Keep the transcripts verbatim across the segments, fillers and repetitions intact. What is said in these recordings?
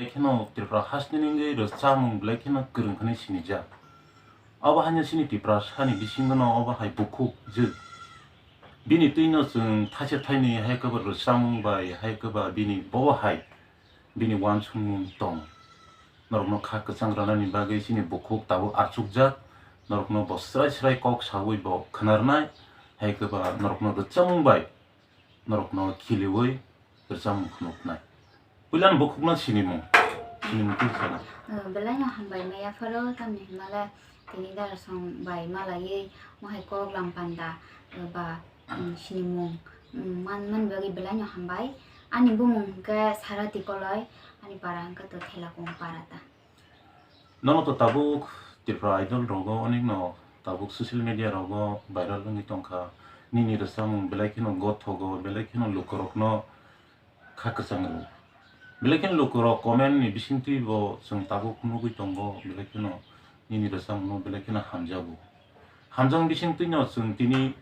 kheno Tripura hasteni wngwi rwchapmung belai kheno kwrwng hwnwi sinijak. Obo haino chini Tiprasani bisingono obo hai bukhuk jwk. Bini twino chwng thaisa thaini hai kwbw rwchapmung bai hai kwbw bini bobo hai bini uansukmung tong. Norokno kha kwchang rwnani bagwi chini bukhuk tabuk achukjak. Norokno bo srai srai kok saui bo khwnarnai, hai kwbw norokno rwchapmung bai norokno khiliui rwchapmung phunuknai. Puilano bukhukno sinimung, sinimung twi sana. Belaino hambai maya pharo, tamni hwnmale tini darasong bai malaiwi mohai kok lam panda, ba, mm, sinimung, mm, man, man bagwi belaino hambai. Ani bumung hwnkhe Sarati Koloi, ani para hwnkhe to Thelakung para ta. Nono to tabuk Tripura Idol rogo, onek no tabuk social media rogo viral wngwi tongkha. Nini rwchapmung belai kheno gothogo, belai kheno lukurokno kha kwchang rwo. Belai kheno lukurok comment ni bisingtwi bo chwng tabuk nugwi tongo, belai kheno nini rwchapmungno belai kheno hamjago. Hamjak bisingtwi no chwng tini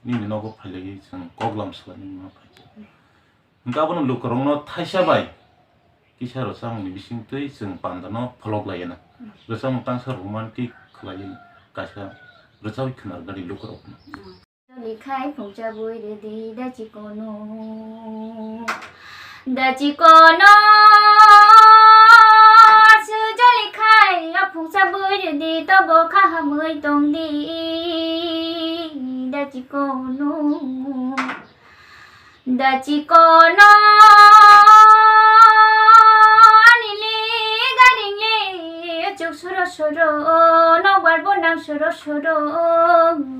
nini nogo phailaigwi chwng koklam swlainani no phaikha. Hwnkhe abono lukurokno thaisa bai kisa rwchapmungni bisingtwi chwng pandano pholok laiyana. Rwchapmung tangsa romantic khlaiwi kaisa rwchapwi khwnarwkani lukurokno. Jolikhai phungchabwi rwdi da chikono, da chikono, su jolikhai o phungchabwi rwdi tobo kha hamwi tongdi da chikono. Da chikono ani le garing le chuk soro soro nokbar bo nang soro soro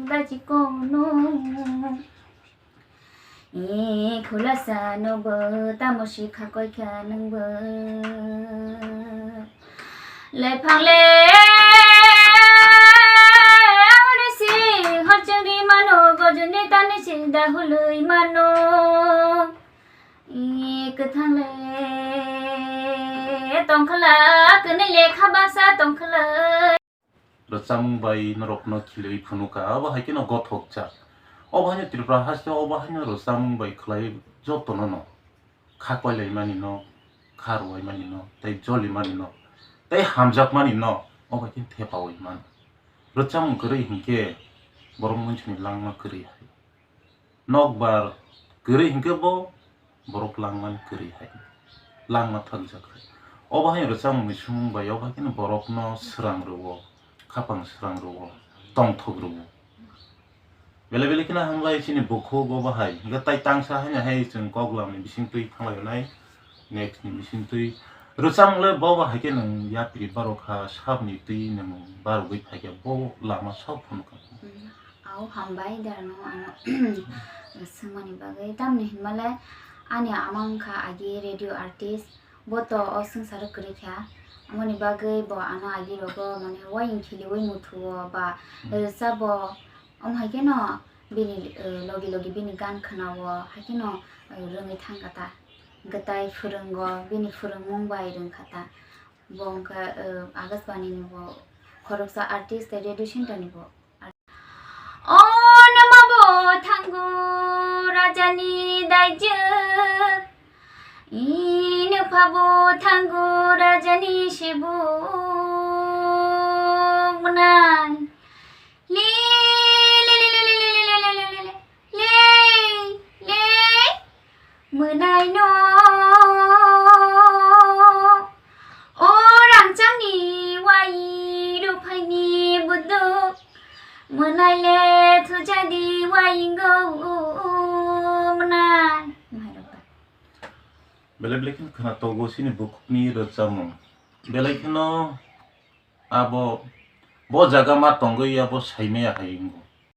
da chikono. E khulasa no bo tamo si kha koi kha nang bo. Lephang le, oro si hor chwngri mano, gojuni tani si da hului mano. I kwthang le tongkhala, kwnwi lekha baksa tongkhala. Rwchapmung bai norokno khilwi phunukha, abo hai kheno gothokcha. Obo haino Tripura haste, obo haino rwchapmung bai khlai jotono no. Kha koilaimani no, kha rwuaimani no, tei jolimani no, tei hamjakmani no, obo khe thepaui mano. Rwchapmung kwrwi hinkhe borok muinsuni langma kwrwi hai. Nokbar kwrwi hinkhe bo borok langmani kwrwi hai. Langma thakjak hai. Obo hai rwchapmungni swngmung bai obo hai kheno borokno swrang rwo, khapang swrang rwo, tongthok rwo. Belai belai kheno hambai chini bukhuk bo bahai. Hwnkhe tai tangsa haino hai chwng koklamni bisingtwi thanglai nai. Next ni bisingtwi rwchapmung le bo bahai khe nwng yapri barokha sabni twi nwng barogwi phaikhe bo lama sok phunukha. Mm, au hambai darano ano swngmani bagwi. Tamni hinmale ani ama wngkha agi radio artist. Bo to o swngcharo kwrwi kha, amoni bagwi bo ano agi rogo mane wayung khiliui muthuo ba rwchabo, omo hai kheno bini, eh, logi logi bini gan khwnao, hai kheno, eh, rwngwi thangkha ta. Hwnkhe tai phwrwngo, bini phwrwngmung bai rwngkha ta. Bo wngkha, eh, Akashbani ni bo khoroksa artist tei radio center ni bo. O nwma bo thango rajani daijwk, i nwpha bo thango rajani sibuk mwnai. Le, le, le, mwnai no. O rangchakni wai ruphaini buduk, mwnai le thujadi waingo mwnai. Belai belai kheno khwna togo chini bukhukni rwchapmung. Belai kheno abo bo jaga ma tongwi abo saimaya hai wngo.